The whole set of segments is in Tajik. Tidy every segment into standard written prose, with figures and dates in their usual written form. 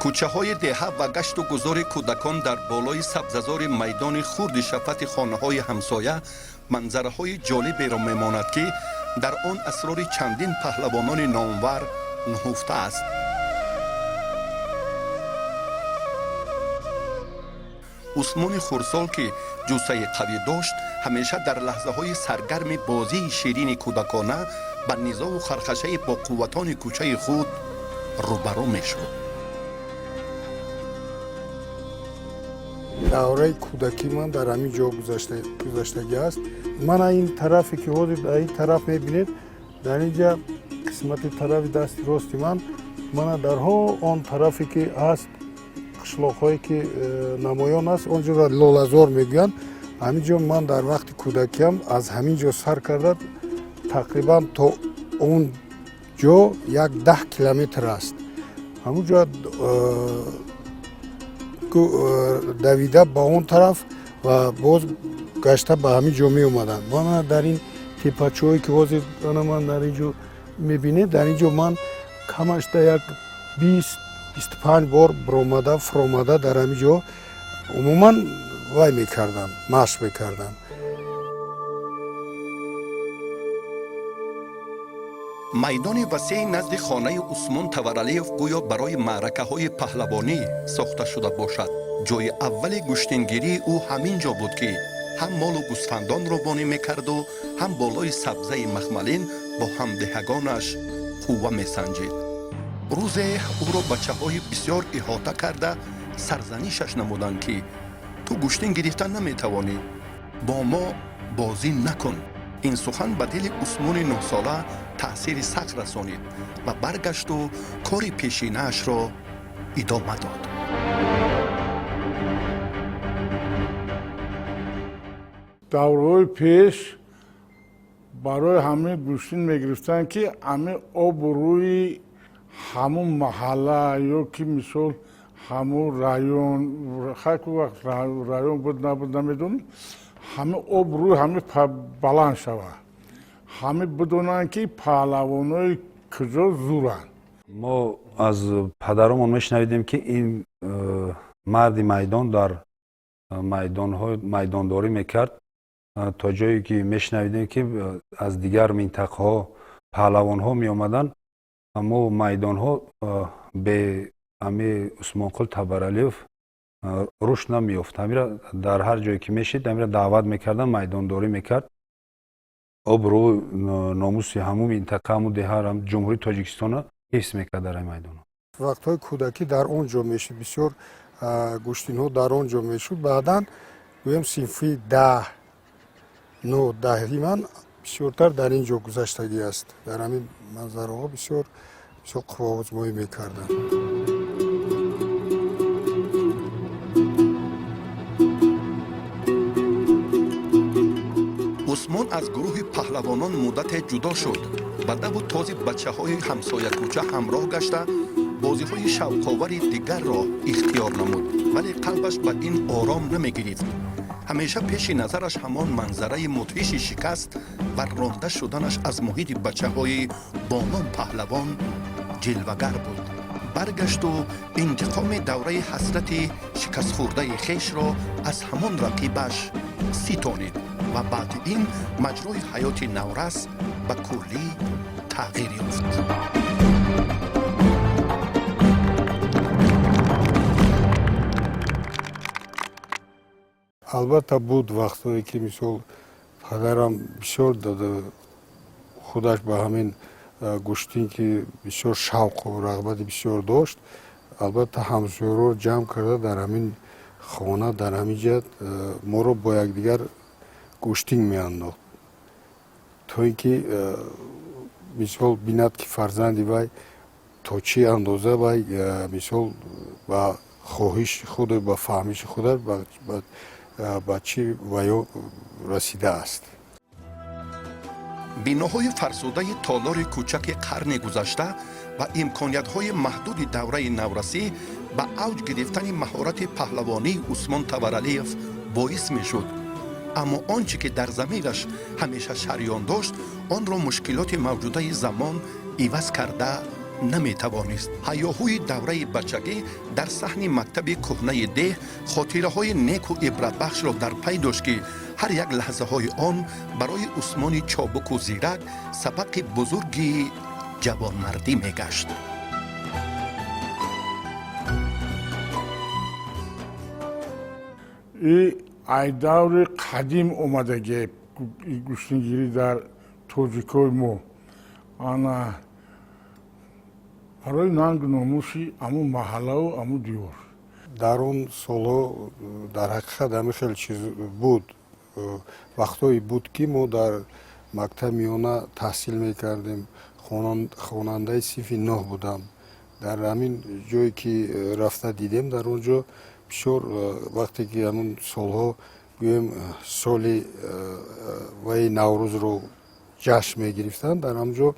Кӯчаҳои деҳа ва гашту гузори кӯдакон дар болои сабзазори майдони хурди шафати хонаҳои ҳамсоя манзараҳои ҷолиберо мемонад, ки дар он асрори чандин паҳлавонони номвар нуҳуфта аст. Усмони хурдсол, ки ҷуссаи қавӣ дошт, ҳамеша дар лаҳзаҳои саргарми бозии ширини кӯдакона ба низову хархашаи боқувватони кӯчаи худ рӯбарӯ мешуд. Давраи кӯдакӣ ман дар ҳамин ҷо гузаштагӣ аст. Мана ин тарафе, ки ҳозир дар ин тараф мебинед, дар ин ҷа қисмати тарафи дасти рости ман, мана дарҳо он тарафе, ки ҳаст, қишлоқҳое, ки намоён аст, он ҷоро Лолазор мегӯянд. Ҳамин ҷо ман дар вақти кӯдакиам аз ҳамин ҷо сар карда тақрибан то он ҷо як 10 километр аст. Ҳамун ҷо давида ба он тараф ва боз гашта ба ҳамин ҷо меомадам. Мана дар ин теппачаҳое, ки ҳозир ана ман дар ин ҷо мебинед, дар ин ҷо ман камаш да як 20-25 бор биромада, фуромада, дар ҳамин ҷо умуман вай мекардам, машқ мекардам. Майдони васеи назди хонаи Усмон Таваралиев гӯё барои маъракаҳои паҳлавонӣ сохта шуда бошад. Ҷои аввали гӯштингирии ӯ ҳамин ҷо буд, ки ҳам молу гӯсфандонро бонӣ мекарду, ҳам болои сабзаи махмалин бо ҳамдеҳагонаш қувва месанҷид. Рӯзе ӯро бачаҳои бисёр иҳота карда, сарзанишаш намуданд, ки ту гӯштин гирифта наметавонӣ, бо мо бозӣ накун. Ин сухан ба дили Усмони 9-сола таъсири сахт расонид ва баргашту кори пешинаашро идома дод. Давраҳои пеш барои ҳамин гӯштин мегирифтанд, ки ҳамин обу рӯи ҳамун маҳалла ё ки мисол ҳамун район, хайку вақт район буд, набуд, намедонам, ҳамин об рӯи ҳамин баланд шавад, ҳамин бидонанд, ки паҳлавонои куҷо зуранд. Мо аз падаромон мешунавидем, ки ин марди майдон дар майдонҳо майдондорӣ мекард, то ҷое ки мешунавидем, ки аз дигар минтақаҳо паҳлавонҳо меомаданд, аммо майдонҳо бе ами Усмонқул Табаралиев рушд намеёфт. Ҳамира дар ҳар ҷое ки мешид, ҳамира даъват мекарданд, майдондорӣ мекард, обрӯ, номуси ҳамун минтақа, ҳамун деҳа, Ҷумҳурии Тоҷикистонро ҳифз мекард дар ин майдонҳо. Вақтҳои кӯдакӣ дар он ҷо мешуд, бисёр гӯштинҳо дар он ҷо мешуд. Баъдан, гӯем, синфи 10, 9, 10-и ман бисёртар дар ин ҷо гузаштагӣ аст. Дар ҳамин манзараҳо бисёр бисёр қувваозмоӣ мекардам. Усмон аз гурӯҳи паҳлавонон муддате ҷудо шуд. Ба даву този бачаҳои ҳамсоякӯча ҳамроҳ гашта, бозиҳои шавқовари дигарро ихтиёр намуд, вале қалбаш ба ин ором намегирифт. Ҳамеша пеши назараш ҳамон манзараи мудҳиши шикаст ва ронда шуданаш аз муҳити бачаҳои бо ном паҳлавон ҷилвагар буд. Баргашту интиқоми давраи ҳасрати шикастхӯрдаи хешро аз ҳамон рақибаш ситонид ва баъди ин маҷрои ҳаёти наврас ба куллӣ тағйир ёфт. Албатта, буд вақтҳое, ки мисол падарам бисёр худаш ба ҳамин гӯштин, ки бисёр шавқу рағбати бисёр дошт, албатта, ҳамсояро ҷамъ карда, дар ҳамин хона, дар ҳамин ҷа моро бо якдигар гӯштин меандохт, то ин ки мисол бинад, ки фарзанди вай то чӣ андоза вай мисол ба хоҳиши худу ба фаҳмиши худаш ба чӣ ваё расидааст. Биноҳои фарсудаи толори кӯчаки қарни гузашта ва имкониятҳои маҳдуди давраи наврасӣ ба авҷ гирифтани маҳорати паҳлавонии Усмон Таваралиев боис мешуд, аммо он чӣ ки дар замираш ҳамеша шарён дошт, онро мушкилоти мавҷудаи замон иваз карда Наметавонист. Ҳайёҳӯи давраи бачагӣ дар саҳни мактаби кӯҳнаи деҳ хотираҳои неку ибратбахшро дар пай дошт, ки ҳар як лаҳзаҳои он барои Усмони чобуку зирак сабақи бузурги ҷавонмардӣ мегашт. И ай даври қадим омадагӣ гӯштингирӣ дар тоҷикои мо, ана барои нангу номуси аму маҳаллаву аму диёр. Дар он солҳо дар ҳақиқат ҳамин хел чиз буд. Вақтҳое буд, ки мо дар мактаби миёна таҳсил мекардем, хонандаи синфи нӯҳ будам. Дар ҳамин ҷое ки рафта дидем, дар он ҷо бисёр, вақте ки ҳамун солҳо, гӯем, соли ваи Наврӯзро ҷашн мегирифтанд, дар ҳамон ҷо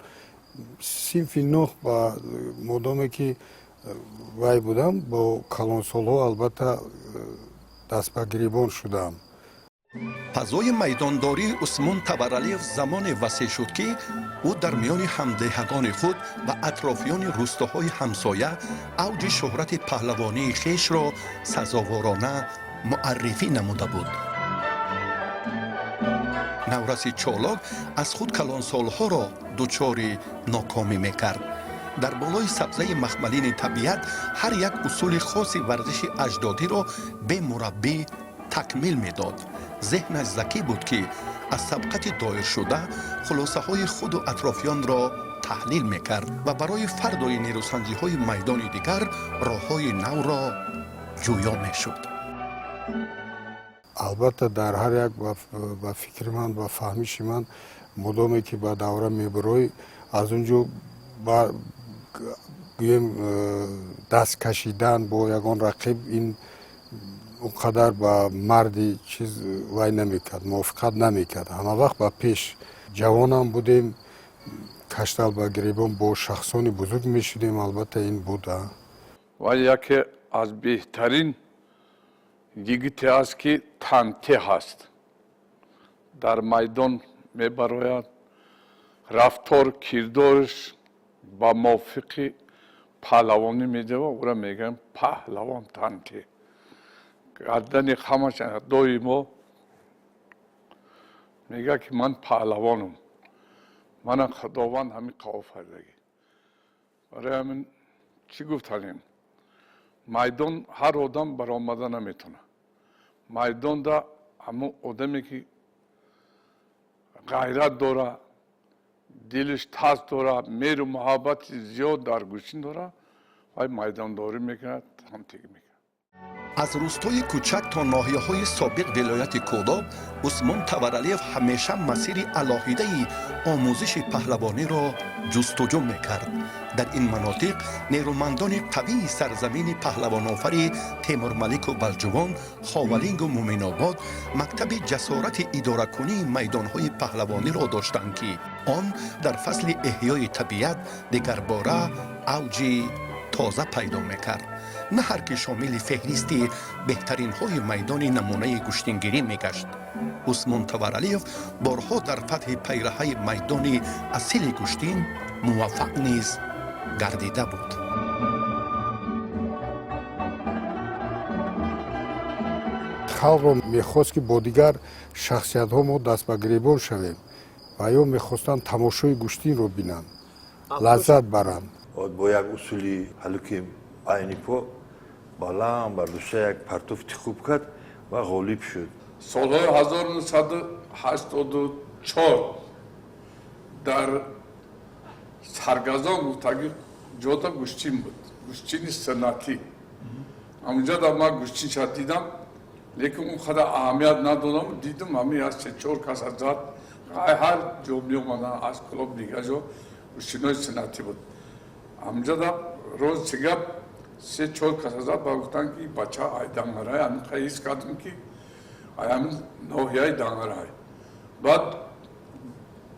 синфи нӯҳ ба модоме ки вай будам, бо калонсолҳо албатта даст ба гиребон шудам. Фазои майдондории Усмон Таваралиев замоне васеъ шуд, ки ӯ дар миёни ҳамдеҳагони худ ва атрофиёни рӯстоҳои ҳамсоя авҷи шӯҳрати паҳлавонии хешро сазоворона муаррифӣ намуда буд. Навраси чолок аз худ калонсолҳоро дучори нокомӣ мекард. Дар болои сабзаи махмалини табиат ҳар як усули хоси варзиши аҷдодиро бемураббӣ такмил медод. Зеҳнаш закӣ буд, ки аз сабқати доиршуда хулосаҳои худу атрофиёнро таҳлил мекард ва барои фардои нерӯсанҷиҳои майдони дигар роҳҳои навро ҷӯё мешуд. Албатта, дар ҳар як, ба фикри ман, ба фаҳмиши ман, мудоме ки ба давра мебурой, аз он ҷо, гӯем, даст кашидан бо ягон рақиб, ин он қадар ба марди чиз вай намекард, мувофиқат намекард. Ҳама вақт ба пеш, ҷавонам будем, каштал ба гиребон бо шахсони бузург мешудем, албатта, ин буд. Ва яке аз беҳтарин йигите аст, ки тантеҳ аст, дар майдон мебарояд, рафтор кирдораш ба мувофиқи паҳлавонӣ медиҳад. Ӯра мегӯям паҳлавон тантеҳ. Гардани ҳамаш доимо мегӯяд, ки ман паҳлавонам, мана Худованд ҳамин офаридагӣ. Барои ҳамин чӣ гуфтанем, майдон ҳар одам баромада наметавонад. Майдонда ҳамон одаме, ки ғайрат дора, дилиш тас дора, меҳру муҳаббати зиёд дар гӯштин дора, вай майдондорӣ мекунад, ҳамтегӣ мекунад. Аз рӯстои кӯчак то ноҳияҳои собиқ вилояти Кӯлоб Усмон Таваралиев ҳамеша масири алоҳидаи омӯзиши паҳлавониро ҷустуҷӯ мекард. Дар ин манотиқ нерӯмандони қавии сарзамини паҳлавонофари Темурмалику Балҷувон, Ховалингу Муминобод мактаби ҷасорати идоракунии майдонҳои паҳлавониро доштанд, ки он дар фасли эҳёи табиат дигарбора авҷи тоза пайдо мекард. На ҳар ки шомили феҳристи беҳтаринҳои майдони намунаи гӯштингирӣ мегашт. Усмон Таваралиев борҳо дар фатҳи пайраҳаи майдони асили гӯштин муваффақ низ гардида буд. Халқро мехост, ки бо дигар шахсиятҳо мо даст ба гиребон шавем, ва ё мехостанд тамошои гӯштинро бинанд, лаззат баранд. Бо як усули ҳалуки айни по баланд бардошта, як партофти хуб кард ва ғолиб шуд. Солҳои 1984 дар Саргазон гуфтаги ҷода гӯштин буд, гӯштини санъатӣ. Ҳамунҷода ман гӯштинша дидам, лекин он қадар аҳамият надодам. Дидам, ҳамин аз се чор каса зад. Ҳар ҷо меомадан, аз Кӯлоб, дигар ҷо, гӯштинои санъатӣ буд. Ҳамунҷода рости гап, се чор каса зад ба гуфтан, ки бача ай Дангарай. Ҳамин ҳис кардам, ки ай ҳамин ноҳияи Дангарай. Баъд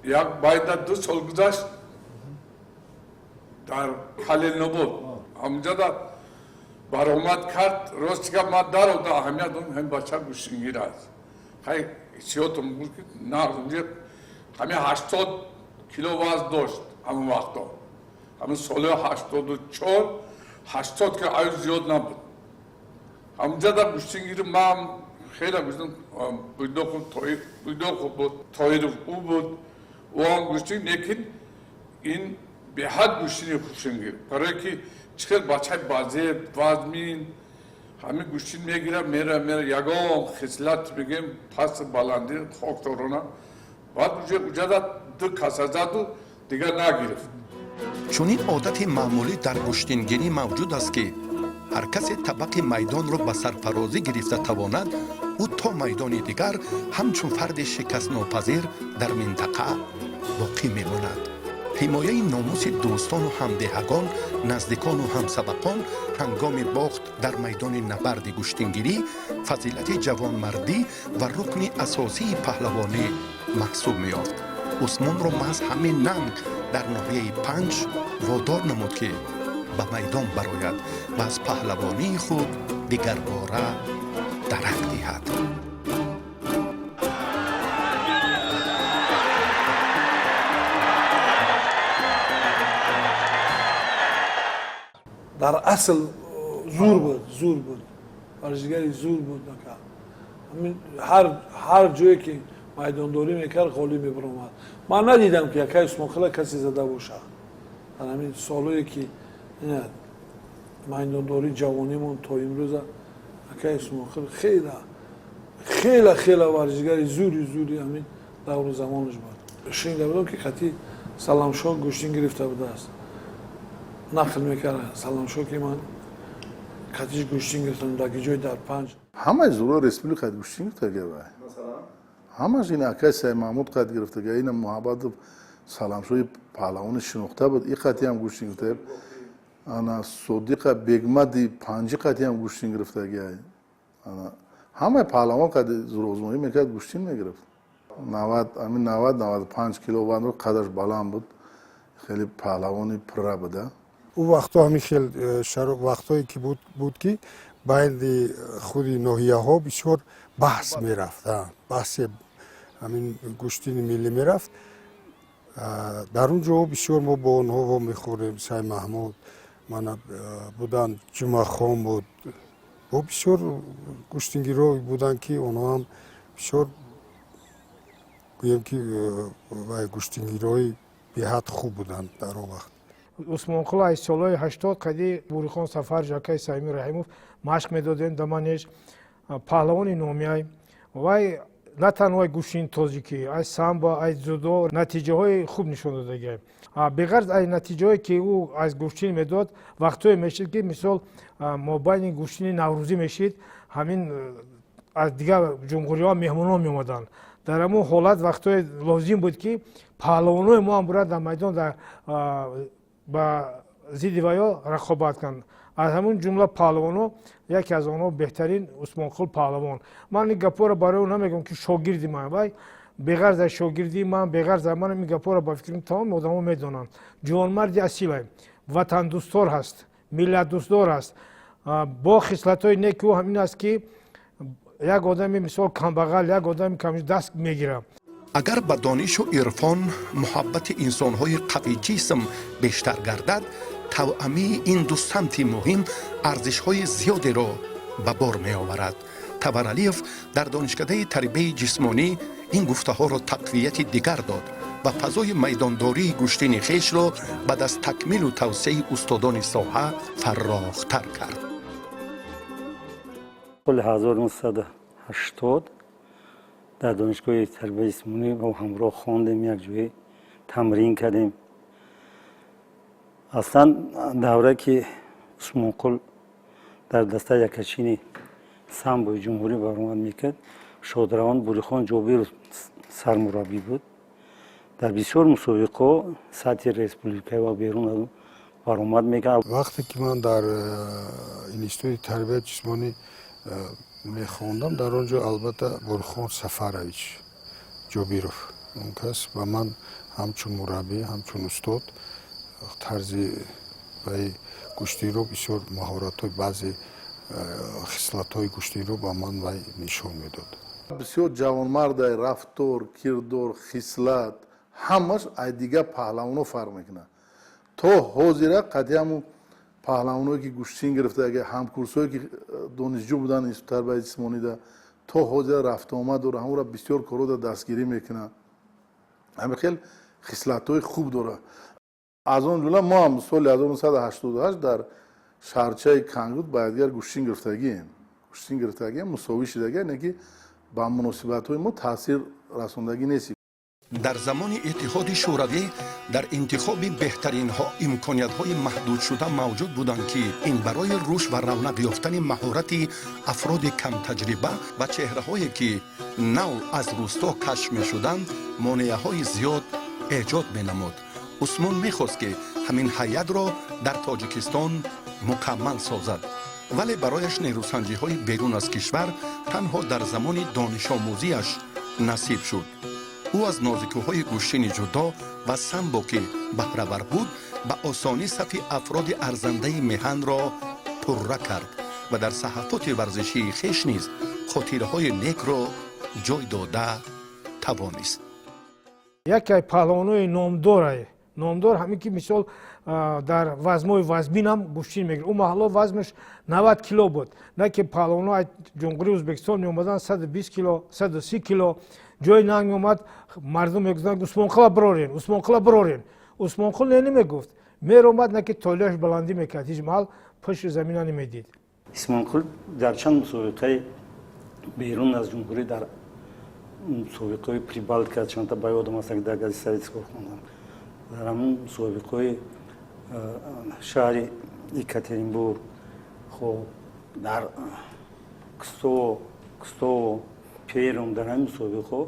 як байда 2 сол гузашт, дар Халилнобод ҳамунҷода баромад кард. Рости гап, ман дарода аҳамият додам, ҳамин бача гӯштингир аст. Хай, ҳиссиётам буд, ки на, ҳамин 80 кило вазн дошт ҳамон вақто. Ҳамин соли 84, 80 ки аю зиёд набуд. Ҳамҷада гӯштингирӣ ман хеле гӯштин, Буйдоқов, Буйдоқов буд, Тоиров ӯ буд, ӯ ҳам гӯштин, лекин ин беҳад гӯштини хушингир, барое ки чӣ хел бачаи базеб, вазмин, ҳамин гӯштин мегира, мера, мера, ягон хислат бигем паст баландӣ хокторона. Баъд уҷада ду каса заду дигар нагирифт. Чунин одати маъмулӣ дар гӯштингирӣ мавҷуд аст, ки ҳар касе табақи майдонро ба сарфарозӣ гирифта тавонад, ӯ то майдони дигар ҳамчун фарди шикастнопазир дар минтақа боқӣ мемонад. Ҳимояи номуси дӯстону ҳамдеҳагон, наздикону ҳамсабақон ҳангоми бохт дар майдони набарди гӯштингирӣ фазилати ҷавонмардӣ ва рукни асосии паҳлавонӣ маҳсуб меёфт. Усмонро маҳз ҳамин нанг дар ноҳияи Панҷ водор намуд, ки ба майдон барояд ва аз паҳлавонии худ дигарбора дарак диҳад. Дар асл зур буд, зур буд, варзишгари зур буд. Ҳар ҷое ки майдондорӣ мекард, ғолиб мебаромад. Ман надидам, ки якай Усмонхела касе зада бошад дар ҳамин солое ки майдондорӣ ҷавонимон то имрӯза. Акай Усмонхел хела, хела, хела варзишгари зури зури ҳамин давру замонаш буд. Шунида будам, ки қати Саламшоҳ гӯштин гирифта будааст. Нақл мекард Саламшоҳ, ки ман қатиш гӯштин гирифтам дар ҷои дар Панҷ. Ҳамаи зуро республика қад гӯштин гирифтага вай, ҳамаш. Ин акай Саймаҳмуд қад гирифтага, ина Муҳаббатов Саламшоҳи паҳлавони шинохта буд, и қатиам гӯштин гирифта. Ана Содиқа Бегмади Панҷи қатиам гӯштин гирифтага. Ана ҳамаи паҳлавон қади зурозмоӣ мекард, гӯштин мегирифт. 90, ҳамин 90, 95 кило вазн, қадаш баланд буд, хеле паҳлавони пурра буда. Ӯ вақтҳо ҳамин хел вақтҳое ки буд, ки байни худи ноҳияҳо бисёр баҳс мерафт, баҳсе ҳамин гӯштини миллӣ мерафт. Дар он ҷо бисёр мо бо онҳо вомехӯрем. Сай Маҳмуд мана буданд, Ҷумъахон буд, бо бисёр гӯштингирҳо буданд, ки онҳо ҳам бисёр, гӯем ки, вай гӯштингирҳои беҳад хуб буданд дар он вақт. Усмонқул аз солҳои 80 қади Бурихон Сафар, Жакай Саими Раҳимов машқ медодем. Даманеш паҳлавони номияй вай на танҳо гӯштини тоҷикӣ, ай самбо, ай дзюдо натиҷаҳои хуб нишон додагиай. Беғарз ай натиҷаҳое, ки ӯ аз гӯштин медод, вақтҳое мешид, ки мисол мобайни гӯштини наврӯзӣ мешид, ҳамин аз дигар ҷумҳуриҳо меҳмонон меомаданд. Дар ҳамон ҳолат вақтҳое лозим буд, ки паҳлавонои мо ҳам бурад дар майдон ба зидди ваё рақобат кунанд. Аз ҳамун ҷумла паҳлавоно яке аз онҳо беҳтарин Усмонқул паҳлавон. Ман ин гапҳоро барои ӯ намегӯям, ки шогирди ман вай. Беғарз аз шогирдии ман, беғарз аз ман, ин гапҳоро ба фикрам тамоми одамо медонанд. Ҷавонмарди асилай, ватандӯстдор ҳаст, миллатдӯстдор аст. Бо хислатҳои неки ӯ ҳамин аст, ки як одами мисол камбағал, як одами кам даст мегирад. Агар ба донишу ирфон муҳаббати инсонҳои қавиҷисм бештар гардад, тавъамии ин ду самти муҳим арзишҳои зиёдеро ба бор меоварад. Таваралиев дар донишкадаи тарбияи ҷисмонӣ ин гуфтаҳоро тақвияти дигар дод ва фазои майдондории гӯштини хешро баъд аз такмилу тавсеаи устодони соҳа фаррохтар кард. Соли 1980 дар донишгоҳи тарбияи ҷисмонӣ бо ҳамроҳ хондем, якҷоя тамрин кардем. Аслан давре ки Усмонқул дар дастаи якачини самбои ҷумҳурӣ баромад мекард, шодравон Бурихон Ҷобиров сармураббӣ буд. Дар бисёр мусобиқаҳо сатҳи республика ва берун баромад мекард. Вақте ки ман дар институти тарбияи ҷисмонӣ мехондам, дар он ҷо албатта Бурхон Сафарович Ҷобиров, он кас ба ман ҳамчун мураббӣ, ҳамчун устод тарзи ваи гӯштиро, бисёр маҳоратҳои, баъзе хислатҳои гӯштиро ба ман вай нишон медод. Бисёр ҷавонмардай, рафтор, кирдор, хислат, ҳамаш аз дигар паҳлавоно фарқ мекунад. То ҳозира қати ҳамун паҳлавоное ки гӯштин гирифтага, ҳамкурсое ки донишҷӯ буданд институт тарбияи ҷисмонида, то ҳозира рафтуомад дора, ҳамонро бисёр корҳода дастгирӣ мекунад. Ҳамин хел хислатҳои хуб дорад. Аз он ҷумла мо ҳам соли 1988 дар шаҳрчаи Кангрут ба якдигар гӯштин гирифтагием, гӯштин гирифтагием, мусовӣ шудагием, не ки ба муносибатҳои мо таъсир расондагӣ нест. Дар замони Иттиҳоди Шӯравӣ дар интихоби беҳтаринҳо имкониятҳои маҳдудшуда мавҷуд буданд, ки ин барои рушд ва равнақ ёфтани маҳорати афроди камтаҷриба ва чеҳраҳое, ки нав аз рӯсто кашф мешуданд, монеаҳои зиёд эҷод менамуд. Усмон мехост, ки ҳамин ҳайатро дар Тоҷикистон мукаммал созад, вале барояш нерӯсанҷиҳои берун аз кишвар танҳо дар замони донишомӯзиаш насиб шуд. Ӯ аз нозикиҳои гӯштини ҷудо ва самбо ки баҳравар буд, ба осонӣ сафи афроди арзандаи меҳанро пурра кард ва дар саҳафоти варзишии хеш низ хотираҳои некро ҷой дода тавонист. Яке аз паҳлавонои номдорае, номдор ҳамин ки мисол дар вазмҳои вазминам гӯштин мегирд. Ӯ маҳалло вазмаш 90 кило буд, на ки паҳлавоно аз Ҷумҳурии Ӯзбекистон меомаданд 120 кило, 130 кило. Ҷои нанг меомад, мардум мегуфтанд: «Усмонқула бирорен, Усмонқула бирорен». Усмонқул не намегуфт, меромад, на ки толияш баландӣ мекард, ҳеҷ маҳал пушти замина намедид. Исмонқул дар чанд мусобиқаи берун аз ҷумҳурӣ, дар мусобиқаҳои Прибалтика, чандта ба ёдам аст, дар гази Советского хондам, дар ҳамун мусобиқаҳои шаҳри Екатеринбург, хоб, дар Кстово, Перм, дар ҳамин мусобиқаҳо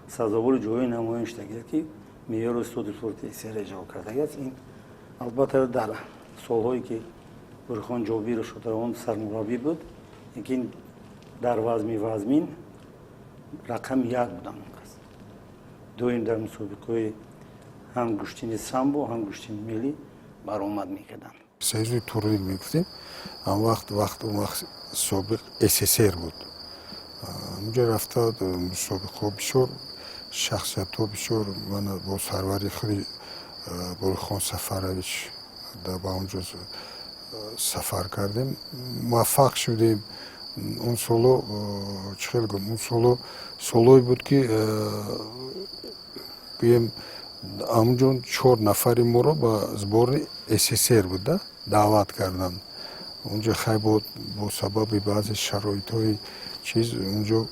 сазовори ҷои намоён шудагист, ки меъёри устоди спорти СССР иҷро кардагиаст. Ин албатта дар солҳое ки Бурхон Ҷобиров шодравон сармураббӣ буд, лекин дар вазми вазмин рақами як будам он кас. Доим дар мусобиқаҳои ҳам гӯштини самбо, ҳам гӯштини миллӣ баромад мекарданд. Союзи турнир мегуфтем, он вақт, он вақт собиқ СССР буд. Онҷо рафта мусобиқаҳо, бисёр шахсиятҳо, бисёр мана бо сарвари худи Бурхон Сафарович ба онҷо сафар кардем, муваффақ шудем. Он соло, чӣ хел гум, он соло солое буд, ки гӯем, ҳамунҷо чор нафари моро ба сборни СССР буда даъват карданд. Онҷо хай бо сабаби баъзе шароитҳои чиз онҷо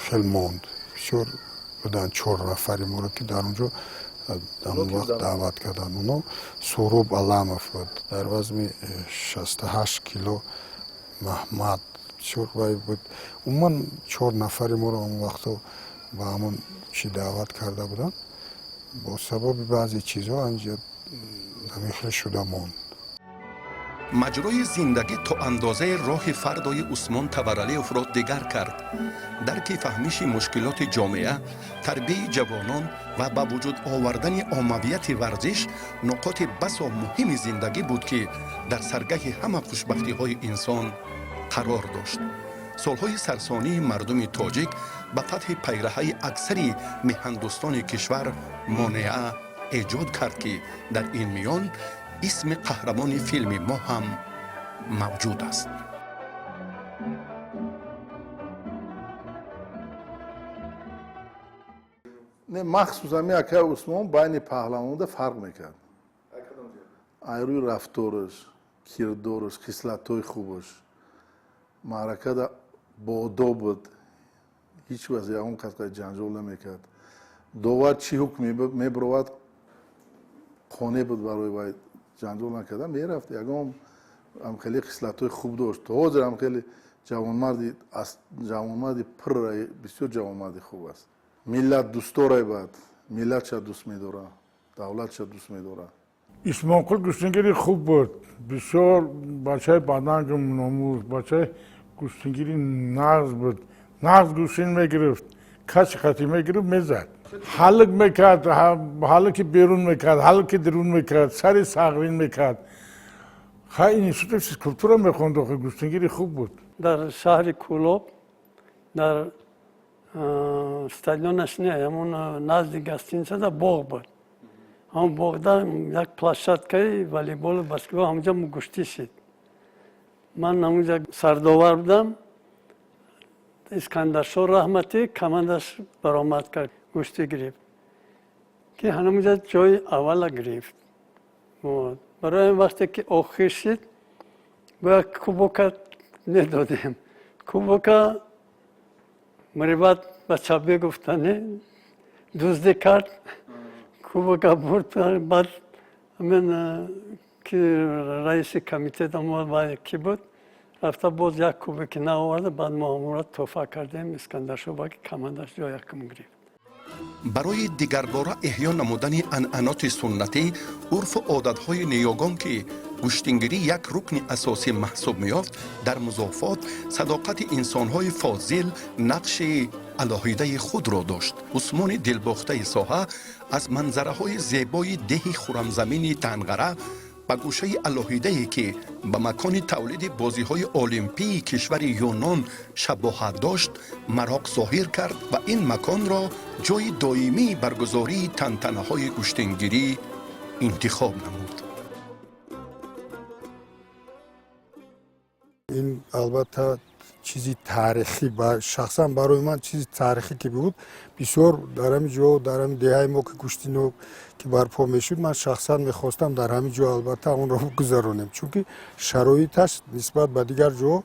хел монд. Бисёр буданд, чор нафари моро, ки дар онҷо ҳамон вақт даъват карданд. Оно Суҳроб Аламов буд, дар вазми 68 кило Маҳмад, бисёр вай буд. Умуман чор нафари моро он вақтҳо ба ҳамон чӣ даъват карда буданд, бо сабаби баъзе чизҳо анҷа ҳамин хел шуда монд. Маҷрои зиндагӣ то андозаи роҳи фардои Усмон Таваралиевро дигар кард. Дарки фаҳмиши мушкилоти ҷомеа, тарбияи ҷавонон ва ба вуҷуд овардани оммавияти варзиш нуқоти басо муҳими зиндагӣ буд, ки дар саргаҳи ҳама хушбахтиҳои инсон қарор дошт. Солҳои сарсонии мардуми тоҷик ба фатҳи пайраҳаи аксари меҳандӯстони кишвар монеа эҷод кард, ки дар ин миён исми қаҳрамони филми мо ҳам мавҷуд аст. Не, махсус ами акай Усмон байни паҳлавонда фарқ мекард ай рӯи рафтораш, кирдораш, хислатҳои хубаш. Маъракада боодоб буд, ҳеҷ вақт ягон кас ҷанҷол намекард. Довар чӣ ҳукм мебировад, қонеъ буд, барои вай ҷанҷол накарда мерафт. Ягон ам хеле хислатҳои хуб дошт. То ҳозир ам хеле ҷавонмарди пурра, бисёр ҷавонмарди хуб аст. Миллат дӯстдорай, баъд миллатша дӯст медора, давлатша дӯст медора. Исмонқул гӯштингири хуб буд, бисёр бачаи бадангу номуз, бачаи гӯштингири нағз буд. Нағз гӯштин мегирифт, каси хати мегирифт, мезад, ҳалк мекард, ҳалки берун мекард, ҳалки дурун мекард, сари сағрин мекард. Хай, институти физкультура мехонд, охи гӯштингири хуб буд. Дар шаҳри Кӯлоб, дар стадионаш не, ҳамон назди гостиницада боғ буд. Ҳам боғда як площадкаи волейболу баскетбол, ҳамҷа гӯштӣ шид. Ман ҳамунҷа сардовар будам. Искандаршо раҳматӣ командаш баромад кард, гӯштӣ гирифт, ки ҳамунҷа ҷои аввала гирифт. Барои ин вақте ки охир шид, бояд кубока медодем. Кубока Муриват ба гуфтани дуздӣ кард, кубока бурд. Баъд ҳамин ки раиси комитет ки буд, рафта боз як кубоки наоварда. Баъд мо ҳамонро тӯҳфа кардем Искандаршо, ки командаш ҷои якум гирифт. Барои дигарбора эҳё намудани анъаноти суннатӣ, урфу одатҳои ниёгон, ки гӯштингирӣ як рукни асосӣ маҳсуб меёфт, дар музофот садоқати инсонҳои фозил нақши алоҳидаи худро дошт. Усмони дилбохтаи соҳа аз манзараҳои зебои деҳи хурамзамини Танғара ба гӯшаи алоҳидае, ки ба макони тавлиди бозиҳои олимпии кишвари Юнон шабоҳат дошт, мароқ зоҳир кард ва ин маконро ҷои доимии баргузории тантанаҳои гӯштингирӣ интихоб намуд. Ин албатта чизи таърихӣ, шахсан барои ман чизи таърихӣ ки буд. Бисёр дар ҳамин ҷо, дар ҳамин деҳаи мо ки гӯштино ки барпо мешуд, ман шахсан мехостам дар ҳамин ҷо албатта онро гузаронем, чунки шароиташ нисбат ба дигар ҷо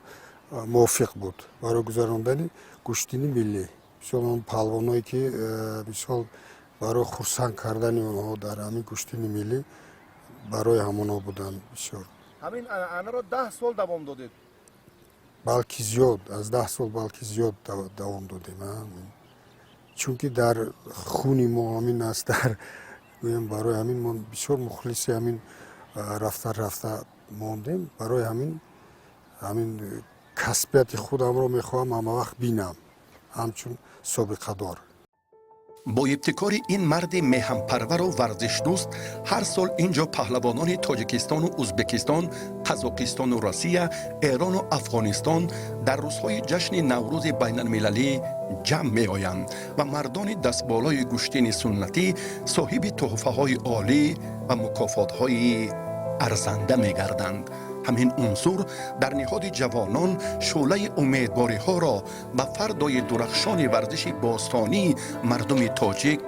мувофиқ буд барои гузарондани гӯштини миллӣ. Мисол, он паҳлавоное ки, мисол, барои хурсанд кардани онҳо дар ҳамин гӯштини миллӣ, барои ҳамонҳо буданд бисёр. Ҳамин анъанаро 10 сол давом додед? Балки зиёд аз 10 сол, балки зиёд давом додем, чунки дар хуни мо ҳамин аст. Дар гӯем, барои ҳамин мо бисёр мухлиси ҳамин рафта рафта мондем. Барои ҳамин касбияти худамро мехоҳам ҳамавақт бинам ҳамчун собиқадор. Бо ибтикори ин марди меҳанпарвару варзишдӯст ҳар сол ин ҷо паҳлавонони Тоҷикистону Узбекистон, Қазоқистону Россия, Эрону Афғонистон дар рӯзҳои ҷашни Наврӯзи байналмилалӣ ҷамъ меоянд ва мардони дастболои гӯштини суннатӣ соҳиби тӯҳфаҳои олӣ ва мукофотҳои арзанда мегарданд. Ҳамин унсур дар ниҳоди ҷавонон шӯълаи умедвориҳоро ба фардои дурахшони варзиши бостонии мардуми тоҷик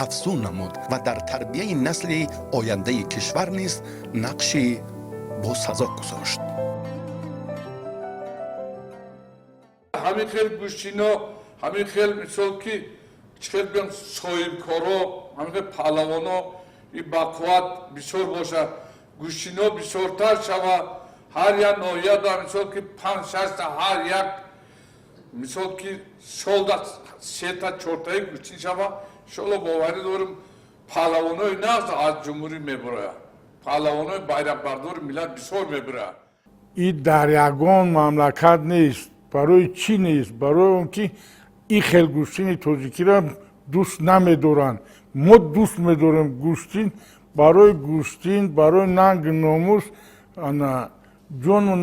афзун намуд ва дар тарбияи насли ояндаи кишвар низ нақши босазо гузошт. Ҳамин хел гӯштино, ҳамин хел, мисол, ки чӣ хел бигӯям, соҳибкоро, ҳамин хел паҳлавоно и бақувват бисёр бошад, гӯштино бисёртар шавад. Ҳар як ноҳияда, мисол, ки панҷ шашта, ҳар як, мисол, ки солда сета чортаи гӯштин шава, иншоалло, боварӣ дорем, паҳлавонои нағз аз ҷумҳурӣ мебарояд, паҳлавонои байрақбардори миллат бисёр мебарояд. И дар ягон мамлакат нест. Барои чӣ нест? Барои он ки ин хел гӯштини тоҷикиро дӯст намедоранд. Мо дӯст медорем гӯштин. Барои гӯштин, барои нанги номус ана ҷону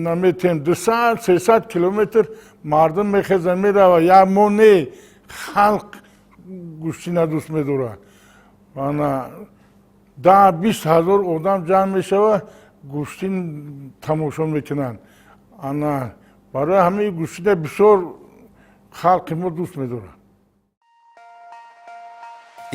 наметем. 200, 300 километр мардум мехеза, мерава. Як мо не, халқ гӯштина дӯст медорад. Ана 10-20 ҳазор одам ҷамъ мешава, гӯштин тамошо мекунанд. Ана барои ҳамаи гӯштина бисёр халқи мо дӯст медорад.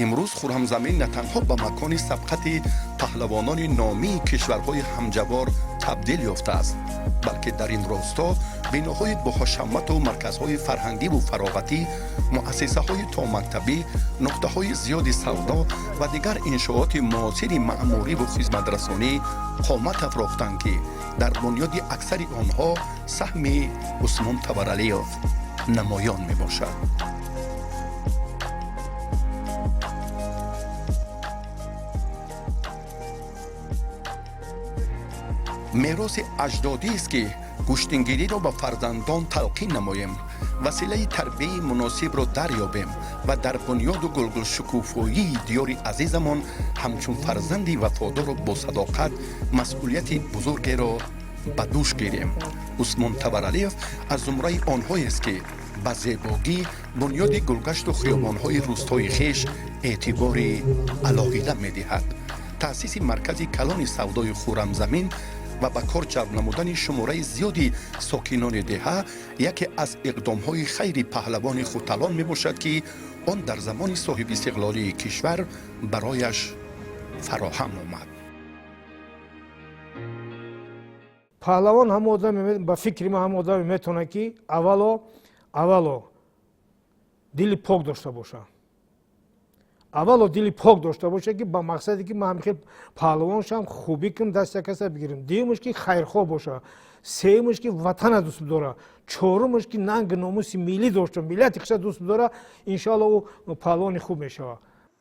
Имрӯз Хуррамзамин на танҳо ба макони сабқати паҳлавонони номии кишварҳои ҳамҷавор табдил ёфтааст, балки дар ин росто биноҳои боҳашамату марказҳои фарҳангиву фароғатӣ, муассисаҳои томактабӣ, нуқтаҳои зиёди савдо ва дигар иншооти муосири маъмуриву хизматрасонӣ қомат афрохтанд, ки дар бунёди аксари онҳо саҳми Усмон Таваралиев намоён мебошад. Мероси аҷдодист, ки гӯштингириро ба фарзандон талқин намоем, василаи тарбияи муносибро дарёбем ва дар бунёду гулгулшукуфоии диёри азизамон ҳамчун фарзанди вафодору босадоқат масъулияти бузургеро ба дӯш гирем. Усмон Таваралиев аз зумраи онҳоест, ки ба зебогӣ бунёди гулгашту хиёбонҳои рӯстои хеш Эътибори алоҳида медиҳад. Таъсиси маркази калони савдои Хуррамзамин ва ба кор ҷалб намудани шумораи зиёди сокинони деҳа яке аз иқдомҳои хайри паҳлавони Хуталон мебошад, ки он дар замони соҳибистиқлолии кишвар барояш фароҳам омад. Паҳлавон ҳама одаме, ба фикри ман, ҳама одаме метавонад, ки аввало дили пок дошта бошад, аввало дили пок дошта бошад, ки ба мақсаде ки ман ҳамихел паҳлавон шавам, хубӣ кунам, дасти як каса бигирам. Дуюмаш, ки хайрхоҳ бошад. Сеюмаш, ки ватана дӯст бидорад. Чорумаш, ки нанги номуси миллӣ дошта, миллати хиша дӯст бидорад. Иншоалло, ӯ паҳлавони хуб мешавад.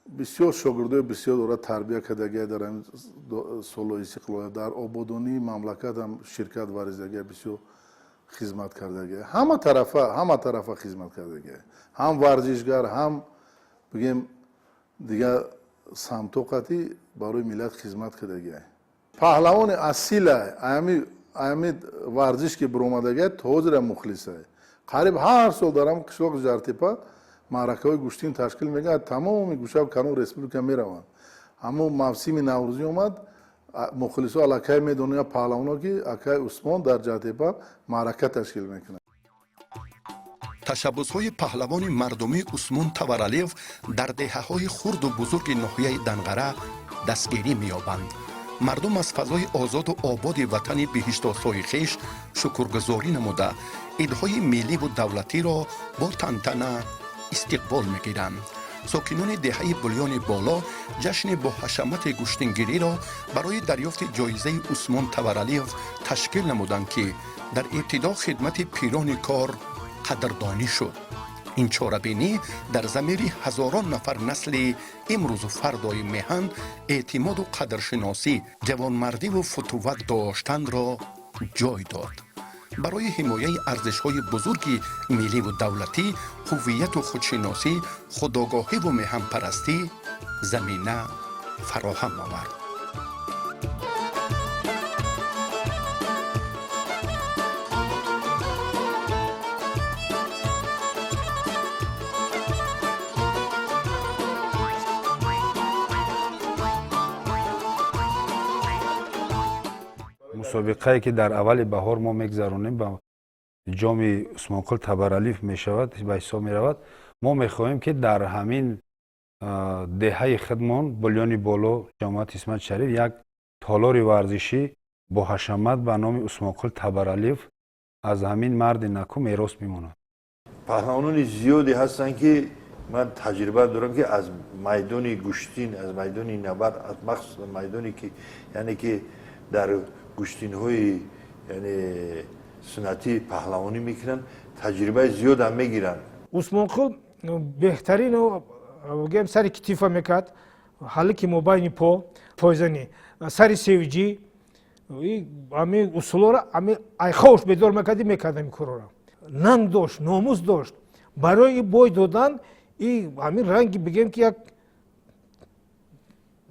Бисёр шогирдои бисёр дорад, тарбия кардагия дар ҳамин солҳои истиқлолия, дар ободонии мамлакат ҳам ширкат варзидагия, бисёр хизмат кардагия, ҳама тарафа хизмат кардагия, ҳам варзишгар, ҳам бигем дигар самто қатӣ барои миллат хизмат кардагия. Паҳлавони асила, ами варзиш ки биромадагия, то ҳозира мухлисай. Қариб ҳар сол дар ҳам қишлоқи Жартепа маъракаҳои гӯштин ташкил мекунад, тамоми гӯшаву канори республика мераванд. Ҳамун мавсими наврӯзӣ омад, мухлисо аллакай медонанд, паҳлавоно, ки акай Усмон дар Ҷартепа маърака ташкил мекунад. Ташаббусҳои паҳлавони мардумӣ Усмон Таваралиев дар деҳаҳои хурду бузурги ноҳияи Данғара дастгирӣ меёбанд. Мардум аз фазои озоду ободи ватани биҳиштосои хеш шукргузорӣ намуда, идҳои милливу давлатиро бо тантана истиқбол мегиранд. Сокинони деҳаи Булёни Боло ҷашни бо ҳашамати гӯштингириро барои дарёфти ҷоизаи Усмон Таваралиев ташкил намуданд, ки дар ибтидо хидмати пирони кор қадрдонӣ шуд. Ин чорабинӣ дар замири ҳазорон нафар насли имрӯзу фардои меҳан эътимоду қадршиносӣ, ҷавонмардиву футувват доштанро ҷой дод. Барои ҳимояи арзишҳои бузурги милливу давлатӣ, ҳувияту худшиносӣ, худогоҳиву меҳанпарастӣ замина фароҳам овард. Мусобиқае, ки дар аввали баҳор мо мегзаронем, ба ҷоми Усмонқул Табаралиев мешавад, ба ҳисоб меравад. Мо мехоҳем, ки дар ҳамин деҳаи худмон, Булёни Боло, ҷамоати Исмат Шариф, як толори варзишӣ бо ҳашамат ба номи Усмонқул Табаралиев аз ҳамин марди наку мерос бимонад. Паҳлавонони зиёде ҳастанд, ки ман таҷриба дорам, ки аз майдони гӯштин, аз майдони набард, аз махсусан майдоне ки, яъне ки дар гӯштинҳои, яъне суннатӣ паҳлавонӣ мекунанд, таҷрибаи зиёдам мегиранд. Усмонқул беҳтарину гӯем сари китифа мекард, ҳалики мобайни по, пойзанӣ, сари севиҷӣ, ами усулоро ами айхош бедор мекарди, мекард ами корора. Нанг дошт, номус дошт. Барои бой додан и ҳамин ранги бигем, ки як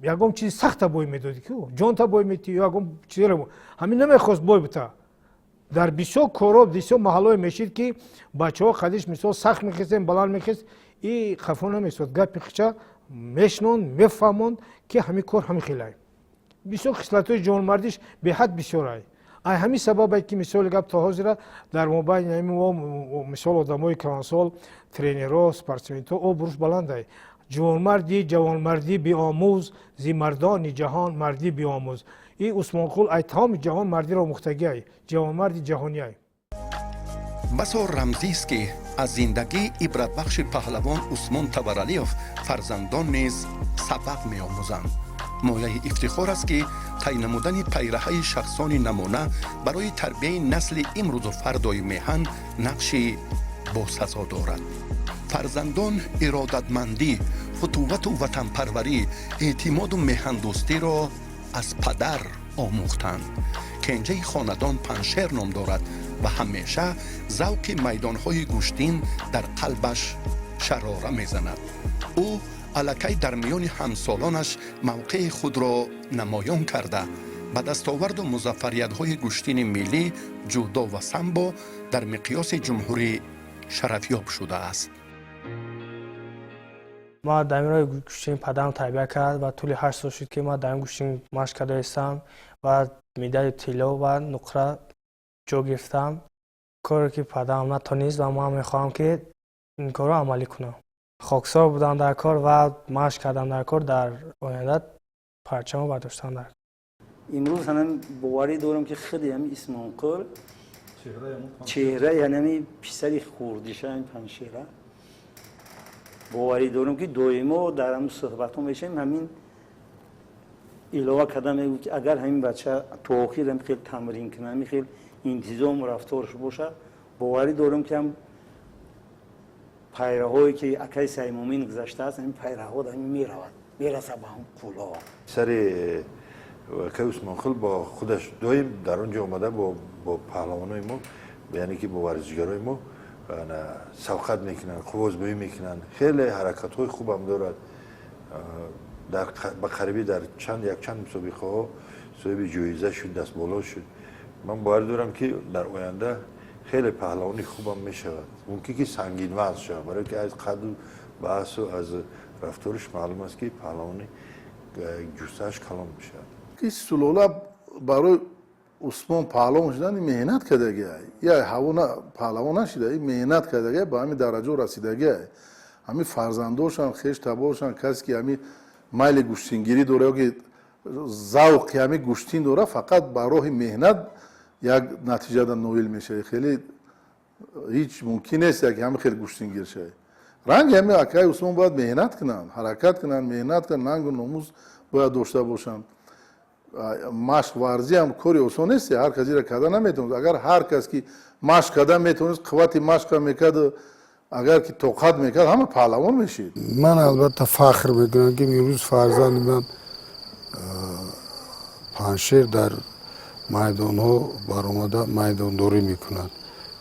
ягон чизи сахта бой медодӣ, ки ҷонта бой метӣ ё ягон чизеро. Ҳамин намехост бой бита. Дар бисёр коро, бисёр маҳаллое мешид, ки бачаҳо қадиш мисол сахт мехестем, баланд мехест, и хафо намесод, гапи хича мешнонд, мефаҳмонд, ки ҳамин кор ҳамин хелай. Бисёр хислатҳои ҷонмардиш беҳад бисёрай. Ай ҳамин сабабе, ки мисоли гап то ҳозира дар мобайни ҳамин мо, мисол, одамои калонсол, тренерҳо, спортсменҳо обрӯш баландай. Ҷавонмардӣ, ҷавонмардӣ биомӯз, зи мардони ҷаҳон мардӣ биомӯз. И Усмонқул ай тамоми ҷаҳон мардиро омӯхтагиай, ҷавонмарди ҷаҳониай. Басо рамзист, ки аз зиндагии ибратбахши паҳлавон Усмон Таваралиев фарзандон низ сабақ меомӯзанд. Мояи ифтихор аст, ки тай намудани пайраҳаи шахсони намуна барои тарбияи насли имрӯзу фардои меҳан нақши босазо дорад. Фарзандон иродатмандӣ, футуввату ватанпарварӣ, эътимоду меҳандӯстиро аз падар омӯхтанд. Кенҷаи хонадон Паншер ном дорад ва ҳамеша завқи майдонҳои гӯштин дар қалбаш шарора мезанад. Ӯ аллакай дар миёни ҳамсолонаш мавқеи худро намоён карда, ба дастоварду музаффариятҳои гӯштини миллӣ, ҷудо ва самбо дар миқёси ҷумҳурӣ шарафёб шудааст. Ман дар ин роҳи гӯштин падарам тарбия кард ва тӯли 8 сол шуд, ки ман дар ин гӯштин машқ карда истам ва медали тилло ва нуқра ҷо гирифтам. Коре ки падарам натонист, ва ман мехоҳам, ки ин корро амалӣ кунам. Хоксор будам дар кор ва машқ кардам дар кор, дар оянда парчамо бардоштан дар Имрӯз ҳанам боварӣ дорам, ки худи ҳами Исмонқул, чеҳраи ҳанами писари хурдиша, ҳами Паншера, боварӣ дорам, ки доимо дар ҳамн суҳбатҳо мешавем, ҳамин илова карда мегӯ, ки агар ҳамин бача то охир ҳами хел тамрин кунад, ҳами хел интизому рафторш бошад, боварӣ дорам, ки ҳам пайраҳое, ки акаи Саймумин гузаштааст, ҳамин пайраҳо ҳамин меравад, мерасад ба ҳам қуллаҳо. Сари акаи Усмонхул бо худаш доим дар он ҷо омада, бо паҳлавонои мо, яъне ки бо варзишгарои мо сабқат мекунанд, қуввозмоӣ мекунанд. Хеле ҳаракатҳои хубам дорад. Ба қарибӣ дар чанд якчанд мусобиқаҳо соҳиби ҷоиза шуд, дастболо шуд. Ман бовар дорам, ки дар оянда хеле паҳлавони хубам мешавад. Мумкин ки сангинвазн шавад, барое ки аз қаду баъсу аз рафториш маълум аст, ки паҳлавони ҷуссааш калон мешавад. Ки сулола барои Усмон паҳлавон шудан меҳнат кардагиай. Я ҳаво паҳлавон нашида, меҳнат кардагиай, ба ҳамин дараҷо расидагиай. Ҳамин фарзандошам, хеш таборшам, касе ки ҳамин майли гӯштингирӣ дора ё ки завқи ҳамин гӯштин дора, фақат ба роҳи меҳнат як натиҷада ноил мешавӣ. Хеле ҳеҷ мумкин нест, яке ҳамин хел гӯштингир шавӣ. Ранги ҳамин акаи Усмон бояд меҳнат кунанд, ҳаракат кунанд, меҳнат кунанд, нангу номус бояд дошта бошанд. Машқ варзӣ ҳам кори осон нест, ҳар кас ира карда наметавонист. Агар ҳар кас ки машқ карда метавонист, қуввати машқа мекард, агар ки тоқат мекард, ҳама паҳлавон мешид. Ман албатта фахр мекунам, ки имрӯз фарзанди ман Паншер дар майдонҳо баромада майдондорӣ мекунад,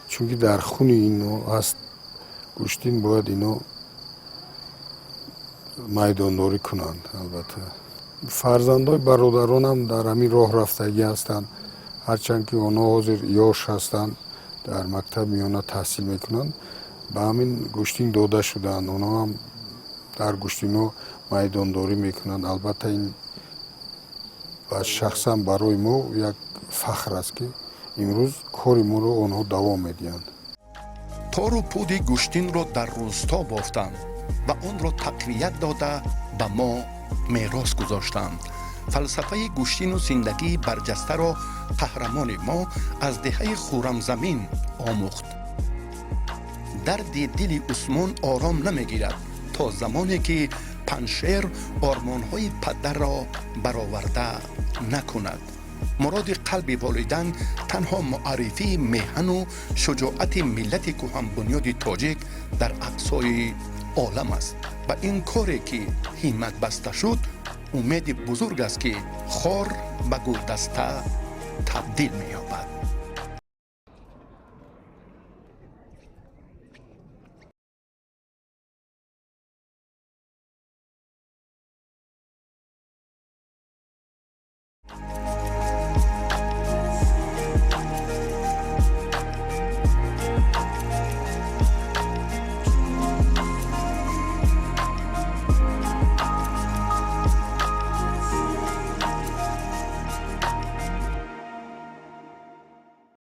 чунки дар хуни ино ҳаст гӯштин, бояд ино майдондорӣ кунанд. Албатта, фарзандои бародаронам дар ҳамин роҳ рафтагӣ ҳастанд, ҳарчанд ки онҳо ҳозир ёш ҳастанд, дар мактаби миёна таҳсил мекунанд, ба ҳамин гӯштин дода шудаанд. Онҳо ҳам дар гӯштинҳо майдондорӣ мекунанд. Албатта, ин ба шахсан барои мо як фахр аст, ки имрӯз кори моро онҳо давом медиҳанд. Тору пуди гӯштинро дар рӯсто бофтанд ва онро тақвият дода, ба мо мерос гузоштанд. Фалсафаи гӯштину зиндагии барҷастаро қаҳрамони мо аз деҳаи Хӯрамзамин омӯхт. Дарди дили Усмон ором намегирад, то замоне ки Паншер ормонҳои падарро бароварда накунад. Муроди қалби волидан танҳо муаррифии меҳану шуҷоати миллати кӯҳанбунёди тоҷик дар ақсои олам аст. Ба ин коре ки ҳиммат баста шуд, умеди бузург аст, ки хор ба гулдаста табдил меёбад.